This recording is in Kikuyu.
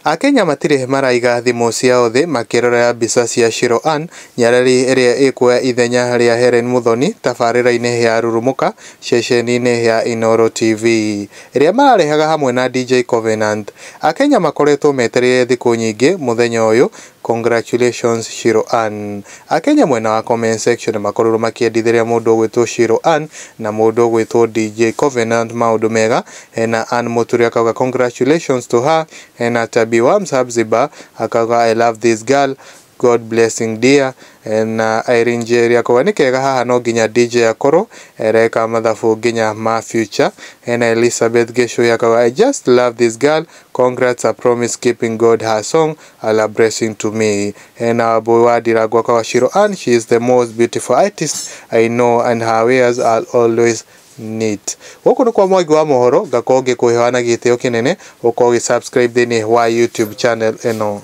Akenya matirĩ maraiga thimũ ciao thĩ makĩrorera mbica cia Shiro Ann, nyarari ĩrĩa ĩkuoya ithenya rĩa Hellen Muthoni tabarĩra-inĩ ya Rurumũka ceceni-inĩ ya Inooro TV ĩrĩa mararehaga hamwe na DJ Covenant. Akenya makoretwo metereire thikũ nyingĩ mũthenya ũyũ. Congratulations, Shiro Ann. Akenya mwena wa comment section makorirwo makĩendithĩria mũndũ ũgwĩtwo Shiro Ann na mũndũ ũgwĩtwo DJ Covenant maũndũ mega. Hena Ann Muturi akauga, "Congratulations to her." Hena Tabi Wams Habziba akauga, "I love this girl, God blessing dear." Na Irene Njeri akauga, "Nĩ kega haha no nginya DJ akorwo ereka mathabu nginya ma future." Hena Elizabeth Gĩcũi akauga, "I just love this girl. Congrats, a promise keeping God. Her song are a blessing to me." Hena Wambui wa Ndirango akauga, "Shiro Ann, she is the most beautiful artist I know and her wares are always neat." Gũkũ nĩ kwa Mwangi wa Mohoro, ngakorwo ngĩkũheana gĩtĩo kĩnene ũkorwo ũgĩ subscribe thĩinĩ wa YouTube channel ĩno.